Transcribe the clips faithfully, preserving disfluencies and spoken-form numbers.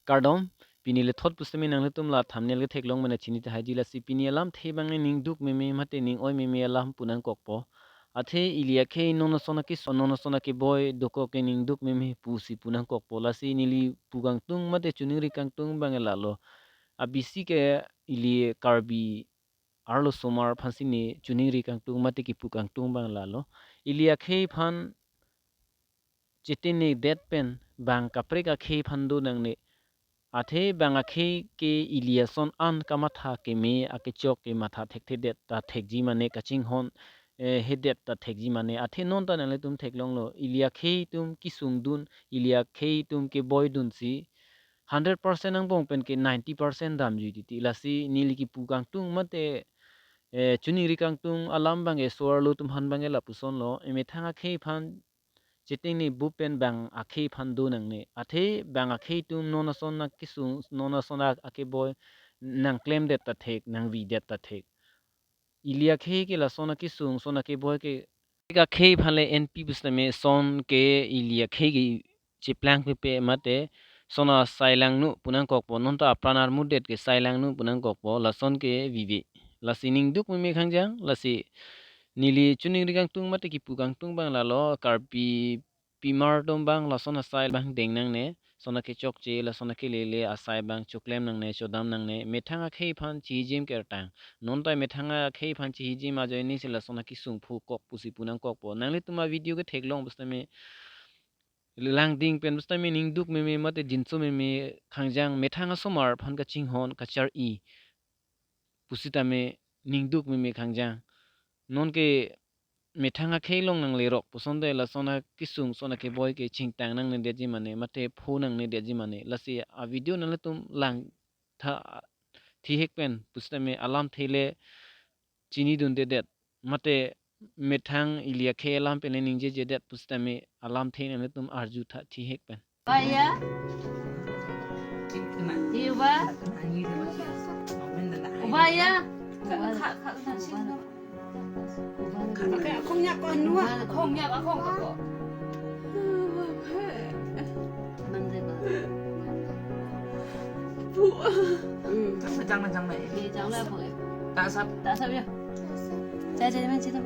Kardom, pini lethot pusitame nanglitum la thumbnail ketheklong mena chini tahai ji, lasi pini alamthe abang ne ning duk meme mate ning oi meme alam pu nangkokpo. Athe ili akhei non ason akesung, non ason akeboi dokok ke ning duk meme pusi pu nangkokpo. Lasi neli pu kangtung mate choningri kangtung abang lalo. Abisi ke ili Karbi arlo osomar aphansi ne choningri kangtung mate kipu kangtung abang lalo. Ili akhei aphan chetengnedet pen bang kaprek akhei aphan do nangne. Athe bang akhei ke ili ason an kamatha keme akechok ke matha thekthedet ta thekji mane, kachinghon eh, hedet ta thekji mane. Athe non ta nanglitum theklonglo, ili akhei atum kesungdun, ili akhei atum keboidunsi hundred percent angbong pen ke ninety percent damjui titi. Lasi neli kipu kangtung mate eh, choningri kangtung alam abang ke so-arlo atum aphan abang ke lapusonlo, emethang akhei aphan chetengne bup pen bang akhei aphan do nangne. Athe bang akhei atum non ason akesung, non ason ak- akeboi nangklemdet ta thek, nangvidet ta thek. Ili akhei ke lason akesung, son akeboi ke, akhei aphan le enpi pusitame son ke ili akhei ke cheplang pepe mate son asai langno pu nangkokpo, non ta apran armudet ke sai langno pu nangkokpo, lason ke vive. Lasi ning duk meme khangjang, lasi neli choningri kangtung mate kipu kangtung abang lalo, Karbi pimar atum abang lason asai abang deng nangne, son akechokche, lason akelele asai abang choklem nangne, chodam nangne, methang akhei aphan chihijim kertang. Non ta methang akhei aphan chihijim ajoinesi lason akesung phukok pusi pu nangkokpo. Nanglitum avideo ketheklong pusitame langding pen pusitame ning duk meme mate jinso meme khangjang, methang asomar aphan kachinghon kachar-i pusitame ning duk meme khangjang. Non ke methang akhei along nanglerok pusonte lason akesung son akeboi ke chingtang nangnedetji mane mate pho nangnedetji mane. Lasi avideo nanglitum langtha thihek pen pusitame alamthe le chinidundedet mate methang ili akhei alam pen le ningjejedet pusitame alamthe nanglitum arjutha thihek pen. Ubaya. Ubaya. Kongyak ko nua. Kongyak, kongyak ko. Jang, jang, jang. Tak sap. Tak sap ya. Cari, cari, cari.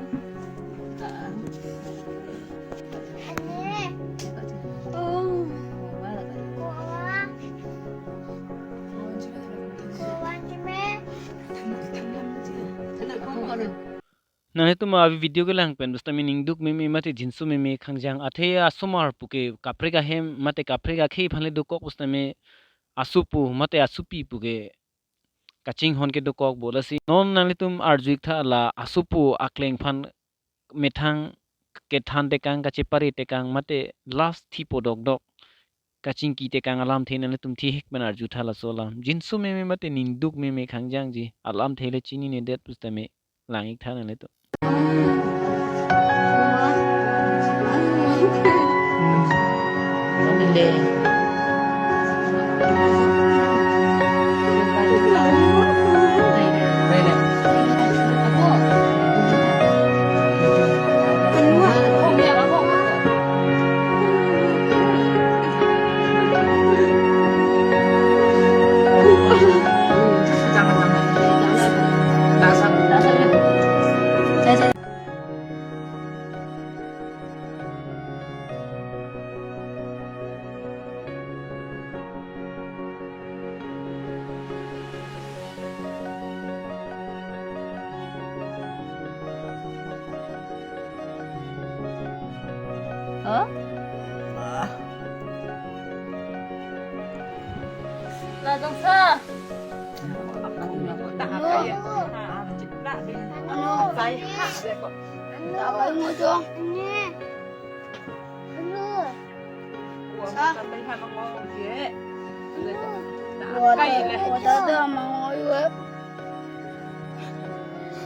Nanglitum avideo kelang pen pusitame ning duk meme mate jinso meme khangjang. Athe asomar pu ke kaprek ahem mate kaprek akhei aphan le dokok pusitame asopo mate asopi pu ke kachinghon ke dokokpo. Lasi non nanglitum arju-iktha la asopo akleng aphan methang kethan tekang, kachepare tekang mate last thipo dokdok kachingki tekang alamthe nanglitum thihek pen arjutha laso alam. Jinso meme mate ning duk meme khangjangji, alamthe le chininedet pusitame lang-iktha nanglitum. Oh? Ladong sa. Anu. Anu. Anu. Sa. Wada, wada, mangoy we.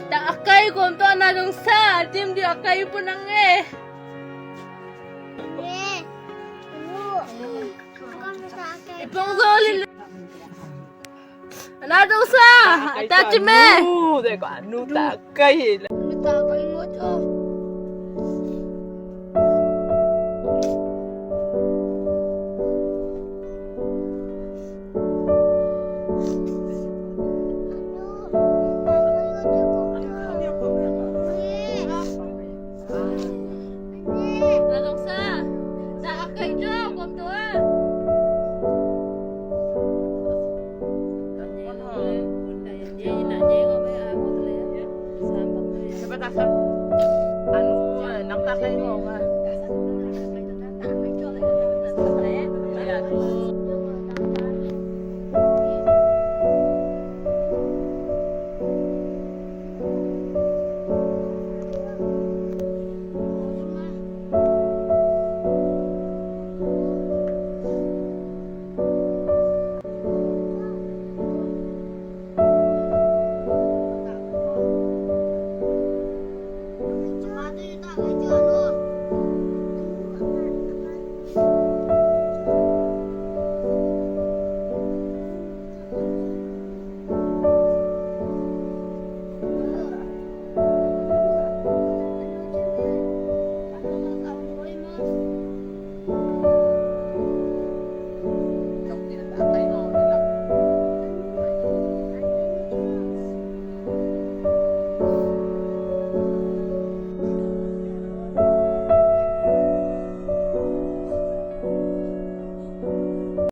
Ta akai kom to na dong sa, tim di akai punang eh. Ipong zoli. Na dong sa, ta chime. Anu, deko, anu ta akai.